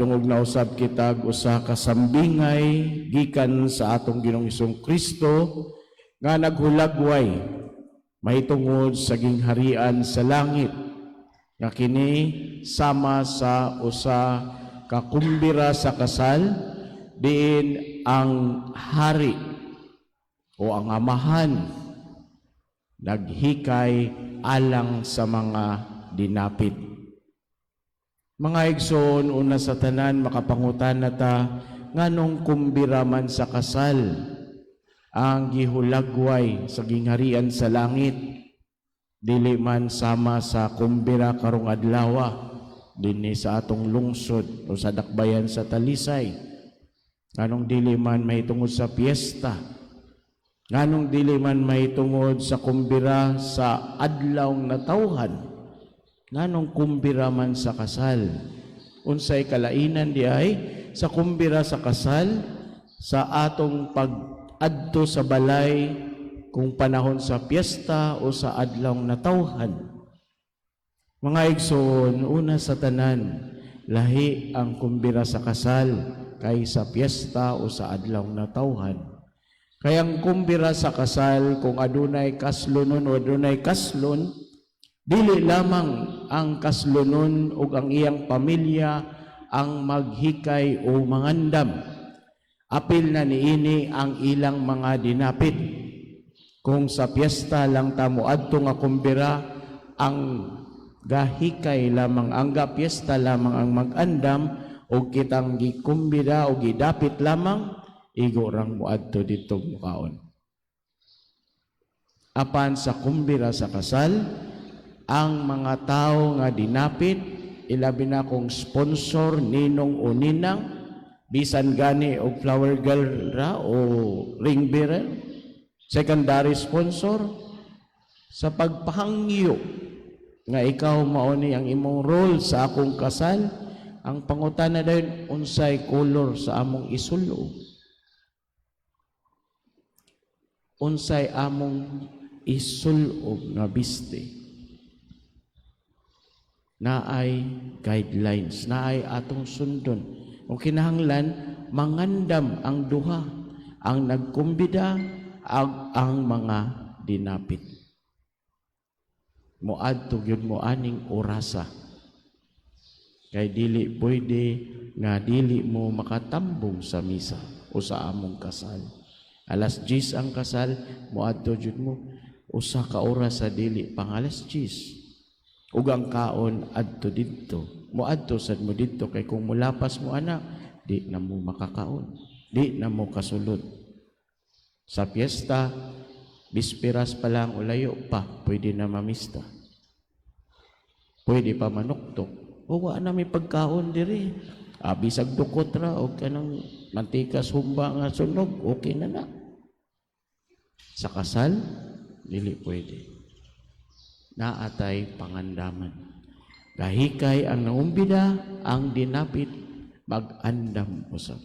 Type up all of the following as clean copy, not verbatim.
Makadungog na usab kita og usa ka sambingay gikan sa atong Ginoong Kristo nga naghulagway mahitungod sa gingharian sa langit, nga kini sama sa usa ka kumbira sa kasal diin ang hari o ang amahan naghikay alang sa mga dinapit. Mga igsoon, una sa tanan, makapangutana ta nganong kumbira man sa kasal ang gihulagway sa gingharian sa langit, dili man sama sa kumbira karong adlaw dinhi sa atong lungsod o sa dakbayan sa Talisay? Nganong dili man mahitungod sa piyesta? Nganong dili man mahitungod sa kumbira sa adlaw natawhan? Nganong kumbira man sa kasal? Unsay kalainan diay sa kumbira sa kasal sa atong pag-adto sa balay kung panahon sa piyesta o sa adlaw natawhan? Mga igsoon, una sa tanan, lahi ang kumbira sa kasal kaysa piyesta o sa adlaw natawhan. Kay ang kumbira sa kasal, kung adunay kaslonon o adunay kaslon, dili lamang ang kaslonon ug ang iyang pamilya ang maghikay o mangandam. Apil na niini ang ilang mga dinapit. Kung sa piyesta lang ta moadto nga kumbira, ang gahikay lamang, ang gapiesta lamang ang mag-andam o kitang gikumbira o gidapit lamang, igo rang moadto didto mukaon. Apan sa kumbira sa kasal, ang mga tao nga dinapit, ilabi na kung sponsor, ninong o ninang, bisan gani og flower girl ra o ring bearer, secondary sponsor, sa pagpahangyo nga ikaw mao ni ang imong role sa akong kasal, ang pangutana dayon, unsay color sa among isulob? Unsay among isulob nga biste? Naay guidelines, naay atong sundon. Kung kinahanglan, mangandam ang duha, ang nagkumbida ang mga dinapit. Moadto gyud mo aning orasa. Kay dili pwede nga dili mo makatambong sa misa o sa among kasal. Alas 10 ang kasal, moadto jud mo usa ka oras sa dili pang alas 10. Ug ang kaon adto didto. Moadto sad mo didto kay kung mulapas mo ana, di na mo makakaon. Di na mo kasulod. Sa piyesta, bispiras pa lang o layo pa, pwede na mamista. Pwede pa manuktok. O wa na may pagkaon diri. Ah, bisag dukot ra o kanang mantikas humba nga sunog, okay na na. Sa kasal, dili pwede. Naatay pangandaman. Gahikay ang nangumbida, ang dinapit, mag-andam usab.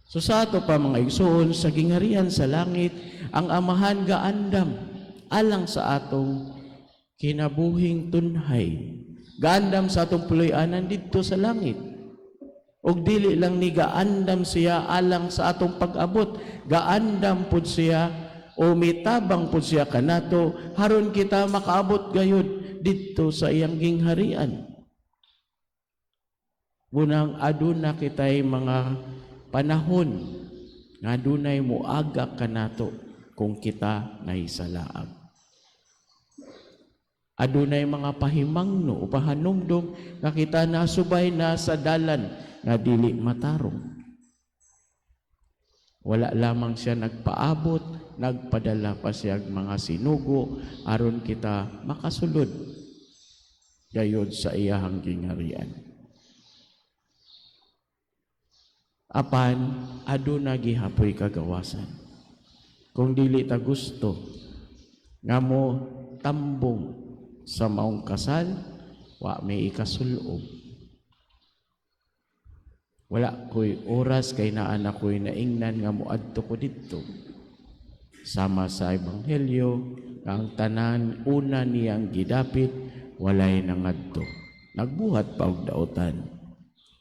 So sa ato pa, mga igsoon, sa gingharian sa langit, ang amahan gaandam alang sa atong kinabuhing tunhay. Gaandam sa atong puloy-anan didto sa langit. Og dili lang ni gaandam siya alang sa atong pag-abot, gaandam pud siya o mitabang pud siya kanato haron kita makaabot gayud didto sa iyang gingharian. Bunang aduna kitay mga panahon nga adunay muaga kanato kung kita nahisalaag. Adunay mga pahimangno o pahanumdum nga kita nasubay na sa dalan nga dili matarong. Wala lamang siya nagpaabot, nagpadala pa siya og mga sinugo aron kita makasulod gayod sa iyahang gingharian. Apan aduna gihapoy kagawasan. Kung dili ta gusto nga mo tambong sa maong kasal, wa may ikasulob. Wala ko'y oras kay naa na ko'y naingnan nga moadto ko didto. Sama sa Ebanghelyo, nga ang tanan una niyang gidapit, walay nangadto. Nagbuhat pa og daotan.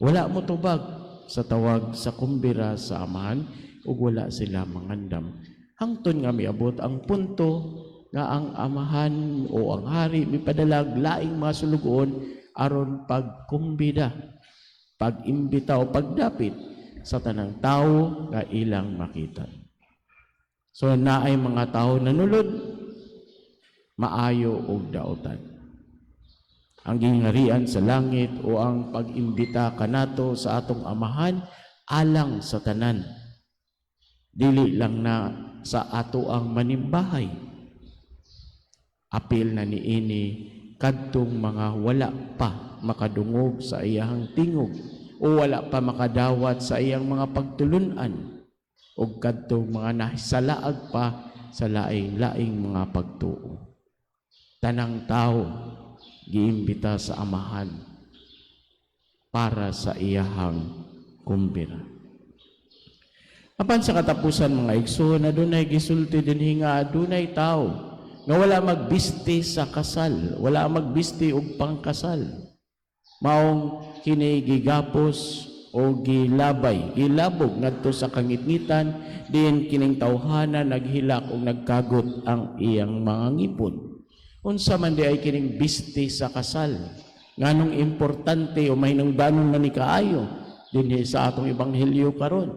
Wala motubag sa tawag sa kumbira sa amahan ug wala sila mangandam. Hangtod nga miabot ang punto nga ang amahan o ang hari mipadalag laing mga sulugoon aron pagkumbida, pag-imbita o pagdapit sa tanang tao nga ilang makita. So naay mga tao nanulod, maayo og daotan. Ang gingharian sa langit o ang pag-imbita kanato sa atong amahan alang sa tanan. Dili lang na sa ato ang manimbahay. Apil na niini kadtong mga wala pa makadungog sa iyang tingog o wala pa makadawat sa iyang mga pagtulunan o kadtong mga nasalaag pa sa laing-laing mga pagtuo. Tanang tao giimbita sa amahan para sa iyahang kumbira. Apan sa katapusan, mga igsoon, adunay gisulti dinhi nga adunay tao nga wala magbisti sa kasal, wala magbisti og pangkasal. Maong kini gigapos o gilabay, gilabog ngadto sa kangitngitan, diin kining tawhana naghilak og nagkagot ang iyang mga ngipon. Unsa man diay kining bisti sa kasal? Nganong importante o mahinungdanon man ni kaayo dinhi sa atong ebanghelyo karon?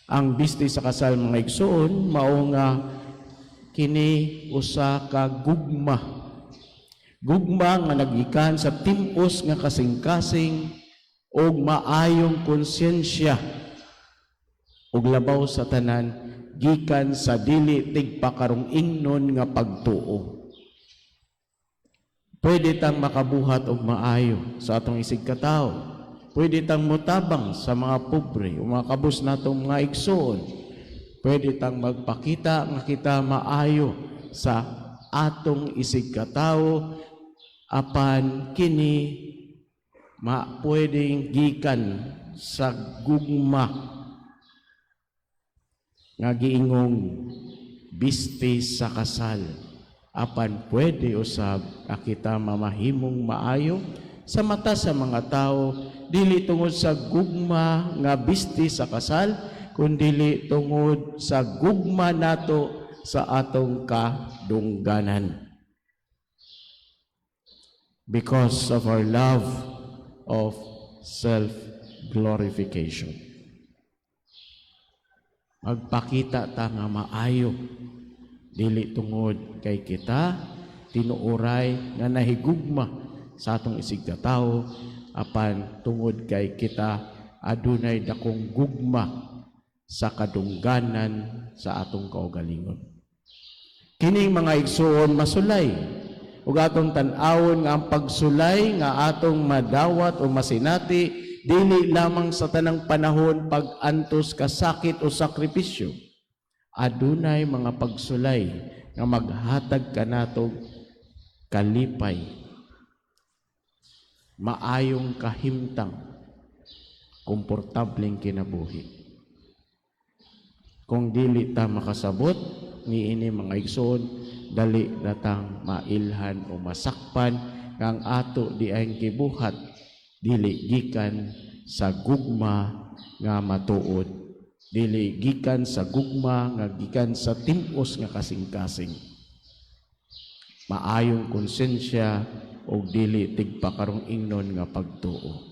Ang bisti sa kasal, mga igsoon, mao nga kini usa ka gugma. Gugma nga nagikan sa tim-os nga kasing-kasing og maayong konsyensya ug labaw sa tanan, gikan sa dili tigpakarong ingnon nga pagtuo. Pwede tang makabuhat og maayo sa atong isig katawo. Pwede tang mutabang sa mga pobre o mga kabus natong mga igsoon. Pwede tang magpakita nga kita maayo sa atong isig katawo, apan kini ma pwedeng gikan sa gugma nga giingong bisti sa kasal. Apan pwede usab nga kita mamahimong maayo sa mata sa mga tao, dili tungod sa gugma nga bisti sa kasal, kundili tungod sa gugma nato sa atong kadungganan, because of our love of self-glorification. Magpakita ta nga maayo dili tungod kay kita tinuoray nga nahigugma sa atong isig katawo, apan tungod kay kita adunay dakong gugma sa kadungganan sa atong kaugalingon. Kining, mga igsuon, masulay ug atong tan-awon nga ang pagsulay nga atong madawat o masinati dili lamang sa tanang panahon pag-antos kasakit o sakripisyo. Adunay mga pagsulay nga maghatag kanato kalipay, maayong kahimtang, komportableng kinabuhi. Kung dili ta makasabot niini, mga igsoon, dali natang mailhan o masakpan nga ang ato diay gibuhat dili gikan sa gugma nga matuod, dili gikan sa gugma nga gikan sa tim-os nga kasing-kasing, maayong konsensya o dili tigpakarong ingnon nga pagtuo.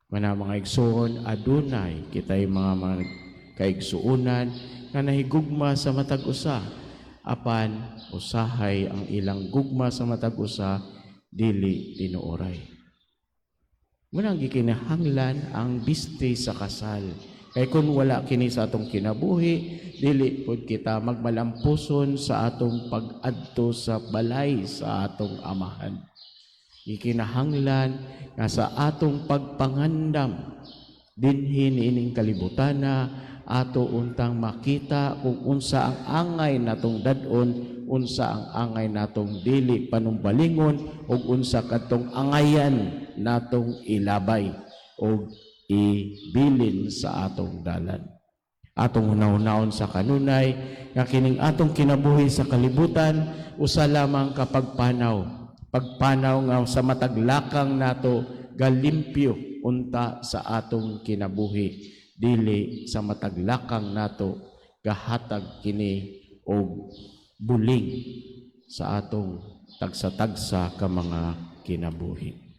Mana, mga igsoon, adunay kitay mga kaigsuonan nga nahigugma sa matag usa, apan usahay ang ilang gugma sa matag usa dili tinuoray. Munang gikinahanglan ang biste sa kasal. Kay kung wala kini sa atong kinabuhi, dili pud kita magmalampuson sa atong pag-adto sa balay sa atong amahan. Gikinahanglan nga sa atong pagpangandam dinhi niining kalibutana, ato untang makita kung unsa ang angay natong dad-on, unsa ang angay natong dili panumbalingon, ug unsa kadtong angayan natong ilabay ug ibilin sa atong dalan. Atong hunahunaon sa kanunay nga kining atong kinabuhi sa kalibutan usa lamang ka pagpanaw. Pagpanaw nga sa matag lakang nato galimpyo unta sa atong kinabuhi, dili sa matag lakang nato gahatag kini og buling sa atong tagsa-tagsa ka mga kinabuhi.